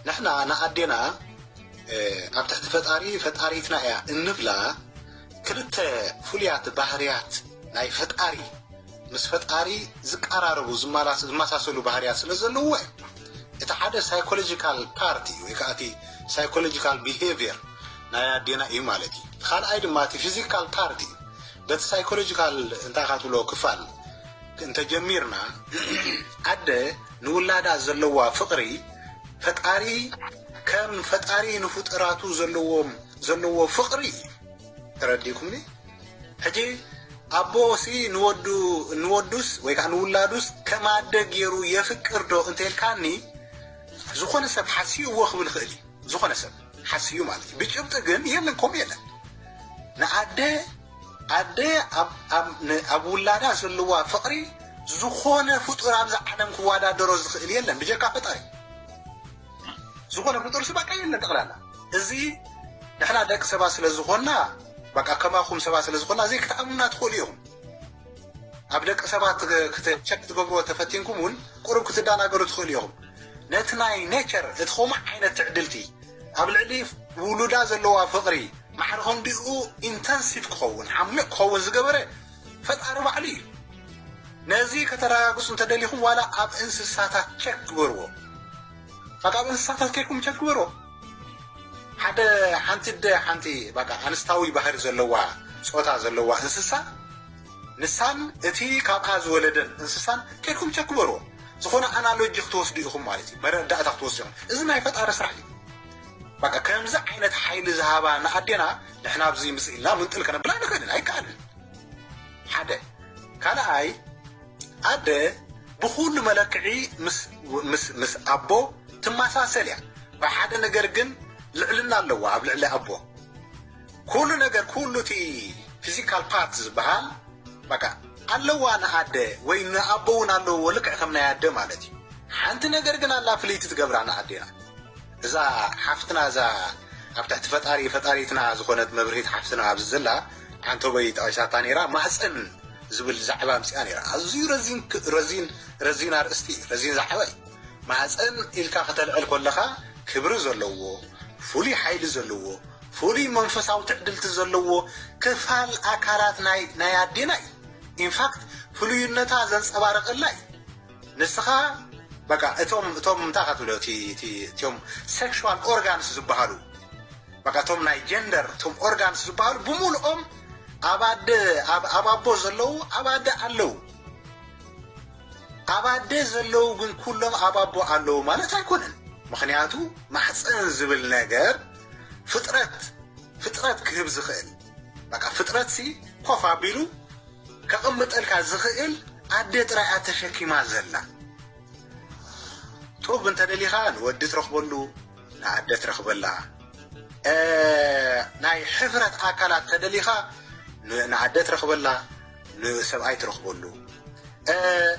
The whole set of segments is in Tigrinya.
ንሕና ንኣዴና ኣብ ትሕቲ ፈጣሪ ፈጣሪትና እያ እንብላ ክልተ ፍሉያት ባህርያት ናይ ፈጣሪ ምስ ፈጣሪ ዝቀራረቡ ዝመሳሰሉ ባህርያት ስለ ዘለዎ እቲ ሓደ ሳይኮሎጂካል ፓርት እዩ ወይ ከዓ እቲ ሳይኮሎጂካል ቢሄቪየር ናይ ኣዴና እዩ ማለት እዩ። ካልኣይ ድማ እቲ ፊዚካል ፓርት እዩ። በቲ ሳይኮሎጂካል እንታይ ካትብሎ ክፋል እንተጀሚርና ኣደ ንውላዳ ዘለዋ ፍቕሪ ፈጣሪ ከም ፈጣሪ ንፍጡራቱ ዘለዎም ዘለዎ ፍቕሪ እዩ። ተረዲእኩምኒ? ሕጂ ኣቦ ሲ ንወዱ ንወዱስ ወይ ከዓ ንውላዱስ ከም ኣደ ገይሩ የፍቅር ዶ እንተልካኒ ዝኾነ ሰብ ሓስይዎ ክብል ይኽእል እዩ። ዝኾነ ሰብ ሓስዩ ማለት እዩ። ብጭብጢ ግን የለን፣ ከምኡ የለን። ንኣደ ኣደ ኣብ ውላዳ ዘለዋ ፍቕሪ ዝኾነ ፍጡር ኣብዚ ዓለም ክወዳደሮ ዝኽእል የለን ብጀካ ፈጣሪ። ዝኾነ ፍጡር ሲ በቃ የለን ጠቕላላ። እዚ ንሕና ደቂ ሰባት ስለ ዝኾንና በቃ ከማኹም ሰባት ስለ ዝኾንና እዚ ክትኣምኑና ትኽእሉ ኢኹም። ኣብ ደቂ ሰባት ቸክ ትገብርዎ ተፈቲንኩም እውን ቁሩብ ክትደናገሩ ትኽእሉ ኢኹም። ነቲ ናይ ኔቸር እቲ ከምኡ ዓይነት ትዕድልቲ ኣብ ልዕሊ ውሉዳ ዘለዋ ፍቕሪ ማዕረ ከምዲኡ ኢንተንሲቭ ክኸውን ዓሚቕ ክኸውን ዝገበረ ፈጣሪ ባዕሉ እዩ። ነዚ ከተረጋግፁ እንተደሊኹም ዋላ ኣብ እንስሳታት ቸክ ግበርዎ። በቃ ኣብ እንስሳታት ከይኩም ቸክ ግበርዎ። ሓደ ሓንቲ ደ ሓንቲ በቃ ኣንስታዊ ባህሪ ዘለዋ ፆታ ዘለዋ እንስሳ ንሳን እቲ ካብኣ ዝወለደን እንስሳን ከይድኩም ቸክ ግበርዎ። ዝኾነ ኣናሎጂ ክትወስዱ ኢኹም ማለት እዩ፣ መረዳእታ ክትወስዱ ኢኹም። እዚ ናይ ፈጣሪ ስራሕ እዩ። በቃ ከምዚ ዓይነት ሓይሊ ዝሃባ ንኣዴና ንሕና ኣብዚ ምፅእ ኢልና ምንጥል ከነብላ ንኽእልን ኣይከኣልን። ሓደ ካልኣይ ኣደ ብኩሉ መለክዒ ምስ ምስ ምስ ኣቦ ትመሳሰል እያ። ብሓደ ነገር ግን ልዕልና ኣለዋ ኣብ ልዕሊ ኣቦ። ኩሉ ነገር ኩሉ እቲ ፊዚካል ፓርት ዝበሃል በቃ ኣለዋ ንኣደ ወይ ንኣቦ እውን ኣለዎ ልክዕ ከም ናይ ኣደ ማለት እዩ። ሓንቲ ነገር ግን ኣላ ፍልይቲ ትገብራ ንኣዴና። እዛ ሓፍትና እዛ ኣብ ትሕቲ ፈጣሪ ፈጣሪትና ዝኾነት መብርሂት ሓፍትና ኣብዚ ዘላ ሓንቶበይ ጠቒሳታ ነይራ። ማህፀን ዝብል ዛዕባ ኣምፅኣ ነይራ። ኣዝዩ ረዚን ረዚን ረዚን ኣርእስቲ እዩ፣ ረዚን ዛዕባ እዩ። ማህፀን ኢልካ ከተልዕል ከለኻ ክብሪ ዘለዎ ፍሉይ ሓይሊ ዘለዎ ፍሉይ መንፈሳዊ ትዕድልቲ ዘለዎ ክፋል ኣካላት ናይ ኣዴና እዩ። ኢንፋክት ፍሉይነታ ዘንፀባረቐላ እዩ። ንስኻ በቃ እቶም እቶም እንታይ ክትብሎ እቶም ሴክሹዋል ኦርጋንስ ዝበሃሉ በቃ እቶም ናይ ጀንደር እቶም ኦርጋንስ ዝበሃሉ ብምልኦም ኣብ ኣደ ኣብ ኣቦ ዘለዉ ኣብ ኣደ ኣለዉ። ኣብ ኣደ ዘለዉ ግን ኩሎም ኣብ ኣቦ ኣለዉ ማለት ኣይኮነን። ምኽንያቱ ማሕፀን ዝብል ነገር ፍጥረት ፍጥረት ክህብ ዝኽእል በቃ ፍጥረት ሲ ኮፍ ኣቢሉ ከቕምጠልካ ዝኽእል ኣደ ጥራይ እያ ተሸኪማ ዘላ። ጡብ እንተደሊኻ ንወዲ ትረኽበሉ ንኣደ ትረኽበላ። ናይ ሕፍረት ኣካላት ተደሊኻ ንኣደ ትረኽበላ ንሰብኣይ ትረኽበሉ።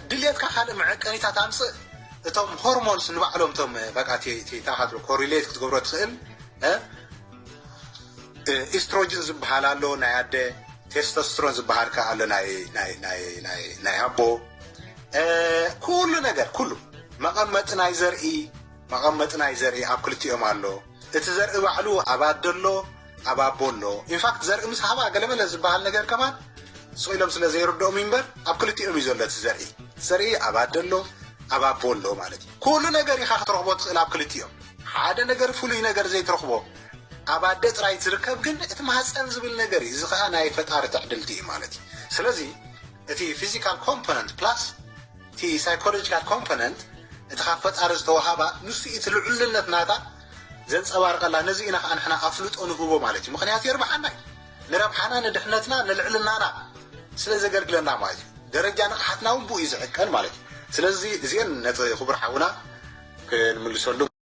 ድልየትካ ካልእ መዐቀኒታት ኣምፅእ። እቶም ሆርሞንስ ንባዕሎም እቶም በቃ ታኻትሎ ኮሪሌት ክትገብሮ ትኽእል ኢስትሮጅን ዝበሃል ኣሎ ናይ ኣደ፣ ቴስቶስትሮን ዝበሃል ከ ኣሎ ናይ ኣቦ። ኩሉ ነገር ኩሉ መቐመጢ ናይ ዘርኢ መቐመጢ ናይ ዘርኢ ኣብ ክልቲኦም ኣሎ። እቲ ዘርኢ ባዕሉ ኣብ ኣደ ኣሎ ኣብ ኣቦ ኣሎ። ኢንፋክት ዘርኢ ምስ ሃባ ገለመለ ዝበሃል ነገር ከማን ስቕ ኢሎም ስለ ዘይርድኦም እምበር ኣብ ክልቲኦም እዩ ዘሎ እቲ ዘርኢ። ዘርኢ ኣብ ኣደ ኣሎ ኣብ ኣቦ ኣሎ ማለት እዩ። ኩሉ ነገር ኢኻ ክትረኽቦ ትኽእል ኣብ ክልቲኦም። ሓደ ነገር ፍሉይ ነገር ዘይትረኽቦ ኣብ ኣደ ጥራይ ዝርከብ ግን እቲ ማህፀን ዝብል ነገር እዩ። እዚ ከዓ ናይ ፈጣሪ ትዕድልቲ እዩ ማለት እዩ። ስለዚ እቲ ፊዚካል ኮምፖነንት ፕላስ እቲ ሳይኮሎጂካል ኮምፖነንት እቲ ካብ ፈጣሪ ዝተዋሃባ ንሱ እቲ ልዑልነት ናታ ዘንፀባርቀላ። ነዚ ኢና ከዓ ንሕና ኣፍልጦ ንህቦ ማለት እዩ። ምክንያቱ የርብሓና እዩ። ንረብሓና ንድሕነትና ንልዕልናና ስለ ዘገልግለና ማለት እዩ። ደረጃ ንቕሓትና እውን ብኡ እዩ ዝዕቀን ማለት እዩ። ስለዚ እዚአን ነቲ ክቡር ሓውና ክንምልሰሉ